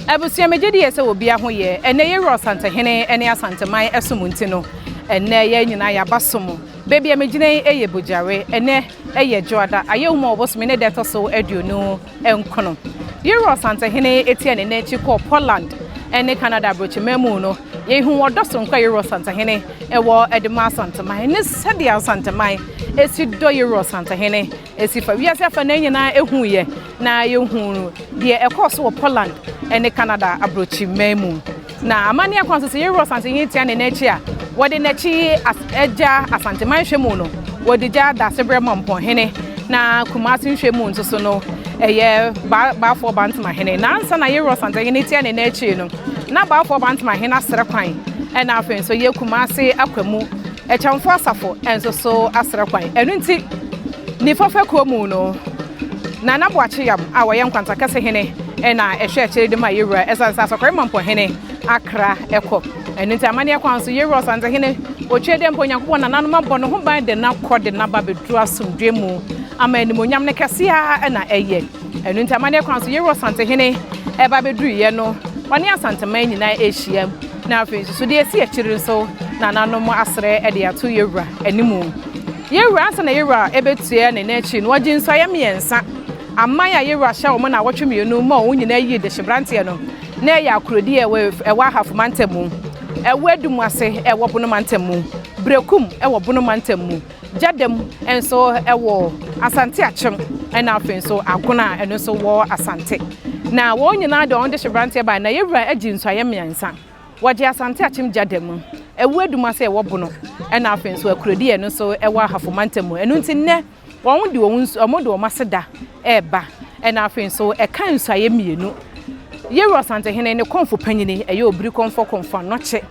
Abusua, megye di yɛ sɛ obia ho yɛ. Ɛnɛ yɛwura Ɔsantehene ne Asanteman ɛsom nti no, ɛnɛ yɛn nyinaa yɛaba som. Baabi a megyina yi yɛ Bogyare. Ɛnɛ ɛyɛ Dwoada, Ayɛwoma ɔbosome ne da ɛtɔ so 29. Yɛwura Ɔsantehene etia ne n'akyi kɔɔ Poland ne Canada aburokyiman mu no, yɛhu ɔdɔ sononko a yɛwura Ɔsantehene ɛwɔ ɛde ma Asanteman ne sɛdeɛ Asanteman esi dɔ yɛwura Ɔsantehene esi fa wiase afa na nyinaa ehu yɛ na yɛhu deɛ ɛkɔɔ so wɔ Poland ne Canada aburokyiman mu. Na amanneɛ kwan so sɛ yɛwura Ɔsantehene tia ne n'akyi a wɔde n'akyi agya Asanteman hwɛ mu no, wɔde gya Dasebrɛ Mampɔnhene, na Kumase nhwɛ mu nso so no ɛyɛ Baafoɔ Bantamahene. Na ansa na yɛwura Ɔsantehene tia ne n'akyi no, na Baafoɔ Bantamahene asrɛ kwan, ɛna afei nso yɛ Kumase Akwamu Ɛkyɛmfo Asafo nso so asrɛ kwan. Ɛno nti nifa fɛkuo mu no, Nana Boakye Yam a wɔyɛ Nkwantakɛse hene ɛna ɛhwɛ akyire de ma yɛwura, ɛsiane sɛ Asɔkɔre Mampɔhene akra ɛkɔ. Ɛno nti amanneɛ kwan so yɛwura Ɔsantehene otwe dɛ mpo Onyankopɔn nananom abɔ ne ho ban de n'akɔ de n'aba bɛduru asomdwe mu ama animonyam no kɛseɛ a ɛna ɛyɛ. Ɛno nti amanneɛ kwan so yɛwura Ɔsantehene ɛba bɛduruyɛ no, ɔne Asanteman nyinaa ahyia, na afei nso so deɛ ɛsi akyiri nso nananom asrɛ ɛde ato yɛwura animu. Yɛwura, ansa na yɛwura ɛbɛtua ne n'akyi no, wɔgye nsɔeɛ mmiɛnsa. Aman a yɛwura hyɛ wɔn na awɔtwe mmienu ma wɔn nyinaa yie de hyebranteɛ no, na ɛyɛ Akorodi a ɛwɔ Ahafo mantam mu, ɛwɔ Adum ase ɛwɔ Bono mantam mu, Berekum ɛwɔ Bono mantam mu, Gyadam nso ɛwɔ Asante Akyem, ɛna afei nso Agona a ɛno nso wɔ Asante. Na wɔn nyinaa de wɔn de hyebranteɛ baa, na yɛwura agye nsɔeɛ mmiɛnsa. Wɔgye Asante Akyem Gyadam, ɛwɔ Adum ase ɛwɔ Bono, ɛna afei nso Akorodi ɛno nso ɛwɔ Ahafo mantam mu. Ɛno nti nnɛ wɔn de wɔn nsu wɔn de wɔn aseda ɛreba, ɛna afei nso ɛka nsuayɛ mmienu. Yɛwura Ɔsantehene ne kɔnfo panyini ɛyɛ Obiri Kɔnfɔ Kɔnfo Anɔkye,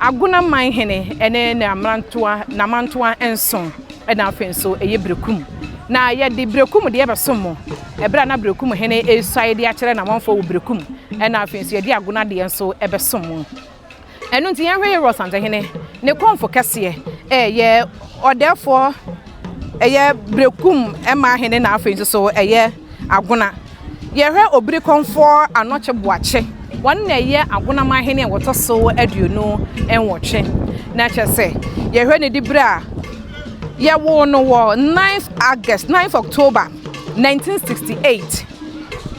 Agona man hene ɛne ne amantoa n'amantoa nson, ɛna afei nso ɛyɛ Berekum. Na yɛde Berekum deɛ bɛsom mo ɛberɛ a na Berekum hene esuae de akyerɛ n'amanfoɔ wɔ Berekum, ɛna afei nso yɛde Agona deɛ nso ɛbɛsom mo. Ɛno nti yɛnhwɛ yɛwura Ɔsantehene ne kɔnfo kɛseɛ ɛyɛ ɔdɛɛfoɔ ɛyɛ Berekum ɛma hene, na afei nso so ɛyɛ Agona. Yɛhwɛ Obiri Kɔnfoɔ Anɔkye Boakye, wɔn na ɛyɛ Agona man hene a wɔtɔ so 28. Na kyerɛ sɛ yɛhwɛ ne di berɛ a yɛwoo no wɔ 9 August, 9 October 1968.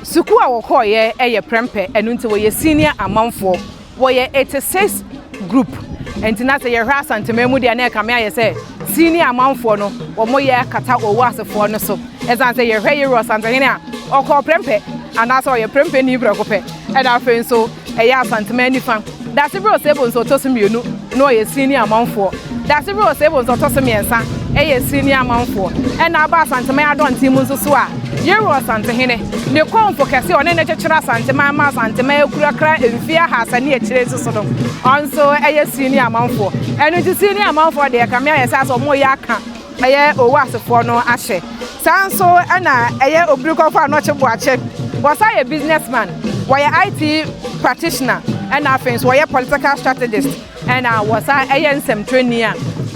Sukuu a wɔkɔɔyɛ ɛyɛ Prɛmpɛ, ɛno nti wɔyɛ senior amanfoɔ, wɔyɛ 86 group. Nti na sɛ yɛhwɛ Asanteman mu deɛ, na ɛkame ayɛ sɛ senior amanfoɔ no wɔn yɛ kata Owu asefoɔ no so, ɛsiane sɛ yɛhwɛ yɛwura Ɔsantehene a ɔkɔɔ Prɛmpɛ anaasɛ ɔyɛ Prɛmpɛ ni prɛko pɛ, ɛna afei nso ɛyɛ Asanteman nifa. Daase Berɛ Osebo nso ɔtɔ so mmienu na ɔyɛ senior amanfoɔ. Daase Berɛ Osebo nso ɔtɔ so mmiɛnsa ɛyɛ senior amanfoɔ. Ɛna aba Asanteman adɔnten mu nso so a, yɛwura Ɔsantehene ne kɔnfo kɛse a ɔne ne kyekyere Asanteman ma Asanteman akurakura mfie 300 ne akyire nso so no, ɔno nso ɛyɛ senior amanfoɔ. Ɛno nti senior amanfoɔ deɛ kame ayɛ sɛ asɛ ɔmo yɛ aka ɛyɛ Owu asefoɔ no ahyɛ. Saa nso ɛna ɛyɛ Obiri Kɔnfo Anɔkye Boakye, wɔsan yɛ businessman, wɔyɛ IT practitioner, ɛna afei nso wɔyɛ political strategist, ɛna wɔsan ɛyɛ nsɛmtwerɛni a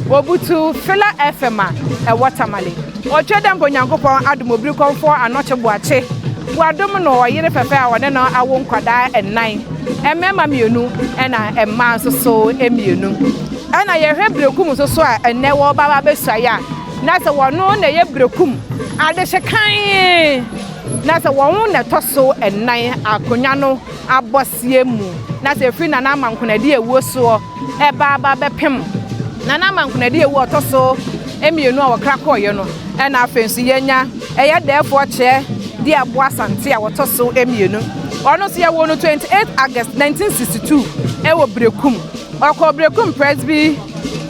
wɔbutu Fila FM a ɛwɔ Tamale. Ɔtwe dɛ mpo Nyankopɔn adom Obiri Kɔnfo Anɔkye Boakye wadom no ɔyere fɛfɛ a ɔne no awo nkwadaa ɛnan, mmarima mmienu ɛna mmaa nso so mmienu. Ɛna yɛhwɛ Berekum nso so a ɛnɛ wɔreba ba abɛsuaeɛ a, na sɛ wɔno na ɛyɛ Berekum adehye kan, na sɛ wɔn na ɛtɔ so ɛnan akonnwa no abɔseɛ mu, na sɛ ɛfiri Nana Amankonadi ewuo soɔ ɛba aba bɛpem Nana Amankonadi ewuo ɔtɔ so mmienu a wɔkra kɔɔeɛ no, ɛna afei nso yɛnya ɛyɛ Dɛɛfoɔ Kyɛ de Aboa Asante a wɔtɔ so mmienu. Ɔno nso yɛwɔ no 28 August 1962 ɛwɔ Berekum. Ɔkɔ Berekum Presby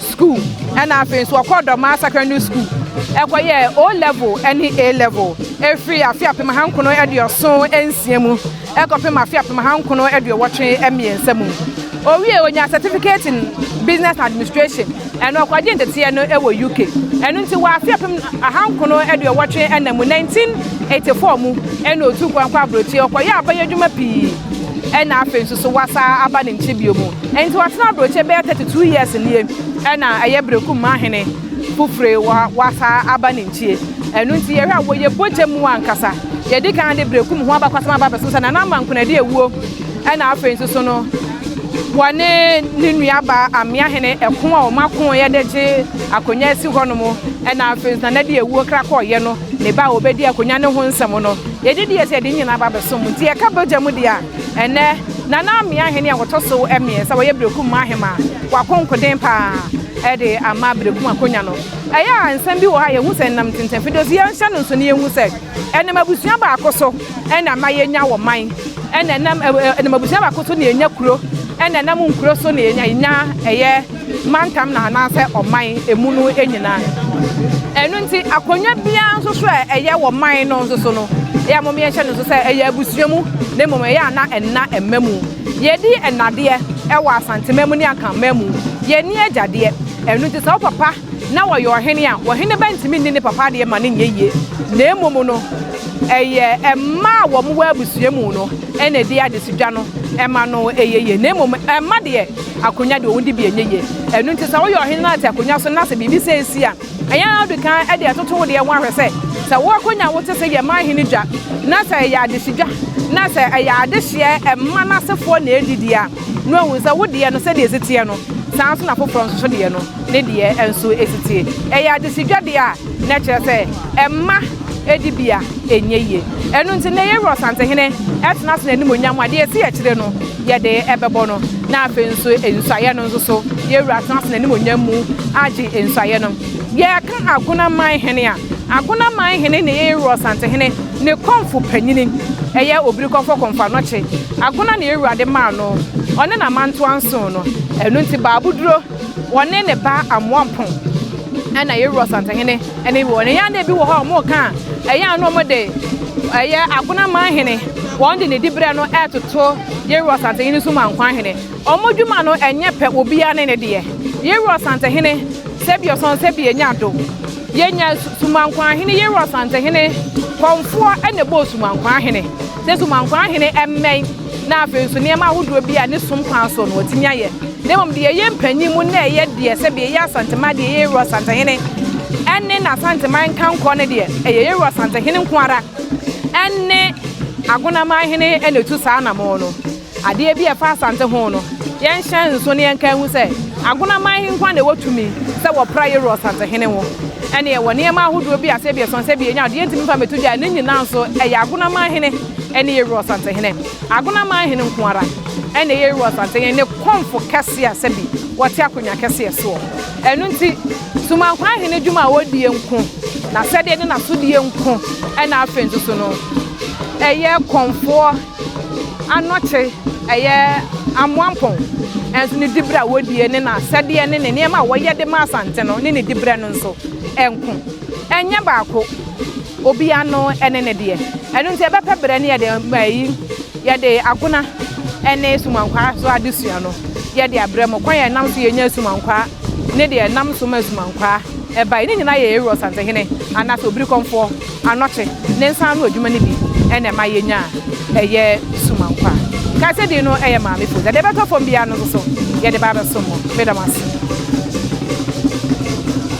School, ɛna afei nso ɔkɔ Dɔmaa Secondary School ɛkɔyɛ O level ɛne A level ɛfiri afe 1976 mu ɛkɔpem afe 1983 mu. Owie, onya certificate in business administration, ɛno ɔkɔgye nteteɛ no ɛwɔ UK. Ɛno nti wɔ afe 1984 mu, 1984 mu, ɛna otu kwan kɔ aburokyi ɔkɔyɛ aban adwuma pii, ɛna afei nso so wasa aba ne nkyi bio mu. Nti watena aburokyi bɛyɛ 32 years nie, ɛna ɛyɛ Berekum mahene foforo wa wasa aba ne nkyie. Ɛno nti yɛhwɛ a wɔyɛ bogya mu ankasa. Yɛdi kan de Berekum ho abakɔsɛm aba abɛso sɛ Nana Amankonadi awuo ɛna afei nso so no wɔne ne nuabaa Ameahene ɛko a wɔn ako yɛ de gye akonnwa asi hɔ nom ɛna afei nso Nana de awuo kra kɔɔyɛ no ne ba a wɔbɛdi akonnwa ne ho nsɛm no yɛgye die sɛ yɛde ne nyinaa aba abɛso mu nti yɛka bogya mu deɛ a ɛnɛ Nana Ameahene a wɔtɔ so mmiɛnsa wɔyɛ Berekum ahemaa wako nkoden paa ɛde ama Berekum akonnwa no. Ɛyɛ a nsɛm bi wɔ hɔ a yɛhu sɛ ɛnam ntentɛnfidie so, yɛnhyɛ no nso na yɛnhu sɛ ɛnam abusua baako so na ɛma yɛnya ɔman, ɛna ɛnam ɛnam abusua baako so na yɛnya kuro, ɛna ɛnam nkuro so na yɛnya yɛnya ɛyɛ mantam na anaasɛ ɔman emu no nyinaa. Ɛno nti akonnwa biara nso so a ɛyɛ wɔ man no nso so no, ɛyɛ a mom yɛnhyɛ no nso sɛ ɛyɛ abusua mu na mmom ɛyɛ a na ɛnna mma mu. Yɛdi nnadeɛ ɛwɔ Asanteman mu ne Akanman mu, yɛnni agyadeɛ. Ɛno nti sɛ wo papa na ɔyɛ ɔhene a, ɔhene ba ntumi nni ne papa adeɛ ma no nyɛ yie, na mmom no, ɛyɛ mma a wɔwɔ abusua mu no na ɛdi adesedwa no ma no yɛ yie, na mmom mma deɛ, akonnwa deɛ wɔdi bi ɛnyɛ yie. Ɛno nti sɛ woyɛ ɔhene na ate akonnwa so na sɛ biribi sei si a, ɛyɛ a wode kan de atoto wo deɛ ho ahwɛ sɛ, sɛ wo akonnwa a wote so yɛ man hene dwa, na sɛ ɛyɛ adesedwa, na sɛ ɛyɛ adehyeɛ mma no asefoɔ na ɛdi deɛ a, na wahu sɛ wo deɛ no sɛdeɛ ɛsi teɛ no, saa ara nso na foforɔ nso so deɛ no, ne deɛ nso si teɛ. Ɛyɛ adesedwa deɛ a, na ɛkyerɛ sɛ ɛmma dibea nyɛ yie. Ɛno nti, nnɛ yɛn Wura Ɔsantehene tena ase n'animuonyam a, deɛ ɛsi akyire no, yɛde bɛbɔ no. Na afei nso nsuaeɛ no nso so, yɛn Wura atena ase n'animuonyam mu agye nsuaeɛ no. Yɛreka Agonaman Hene a, Agonaman Hene ne yɛn Wura Ɔsantehene ne kɔmfo panyini, ɛyɛ Obirikɔmfo Kɔmfo Anɔkye. Agona na yɛn Wura de maa no, ɔne n'amantoa nson no. Ɛno nti Baaboduro, ɔne ne ba Amoampong ɛna yɛn Wura Ɔsantehene ne wɔn. Ɛyɛ a na ebi wɔ hɔ a wɔka a, ɛyɛ a na wɔde ɛyɛ Agonaman Hene, wɔn de ne diberɛ no ɛretoto yɛn Wura Ɔsantehene Sumankwa Hene. Wɔn dwuma no ɛnyɛ pɛ, obiara ne ne deɛ. Yɛn Wura Ɔsantehene, sɛbi ɔsɔn sɛbi enya do. Yenya Sumankwaa-hene Yewura Asantehene Kɔmfoɔ na ɛbɔɔ Sumankwaa-hene sɛ Sumankwaa-hene mmɛn na afei nso nneɛma ahodoɔ bi a ne som kwan so no watumi ayɛ na mmom deɛ ɛyɛ mpanyin mu na ɛyɛ deɛ sɛdeɛ ɛyɛ Asanteman deɛ ɛyɛ Yewura Asantehene ɛne n'Asanteman nkankɔ no deɛ ɛyɛ Yewura Asantehene nko ara ɛne Agonaman-hene na ɛtu saa anamɔn no. Adeɛ bi a ɛfa Asante ho no, yɛnhyɛ nso na yɛnka nhu sɛ, Agonaman he nkoa na ɛwɔ tumi sɛ wɔpra Yeru Ɔsantehene ho. Ɛne ɛwɔ nneɛma ahodoɔ bi a sɛ bi ɛsɔn sɛ bi ɛnya deɛ yɛntumi mfa mmɛto dwa a, ne nyinaa nso ɛyɛ Agonaman hene ne Yeru Ɔsantehene. Agonaman hene nko ara na ɛyɛ Yeru Ɔsantehene ne kɔmfo kɛseɛ a sɛ bi wɔte akonwa kɛseɛ soɔ. Ɛno nti, Sumankwaa hene dwuma a ɔdie nko, n'asɛdeɛ ne n'asodie nko ɛna afei nso so no ɛyɛ kɔmfoɔ Anɔkye, ɛyɛ Amoampɔn nso ne diberɛ a wɔdie ne n'asɛdeɛ ne ne nneɛma a wɔyɛ de ma Asante no ne ne diberɛ no nso nko. Ɛnyɛ baako. Obi ano ne ne deɛ. Ɛno nti ɛbɛpɛ berɛ ne yɛde ayi, yɛde Agona ne Sumankwaa so adesua no yɛde abrɛ mo. Kwan a ɛnam so yɛnya Sumankwaa ne deɛ ɛnam so ma Sumankwaa ɛbae. Ne nyinaa yɛ Ewura Ɔsantehene anaasɛ Obirikɔmfoɔ. Anɔkye, ne nsa ano adwuma no bi na ɛma yenya a ɛyɛ sumankwa. Kae sɛ din no yɛ Maame Foza. Deɛ ɛbɛtɔ fam biara no nso so, yɛde ba abɛsom mo. Meda mo ase.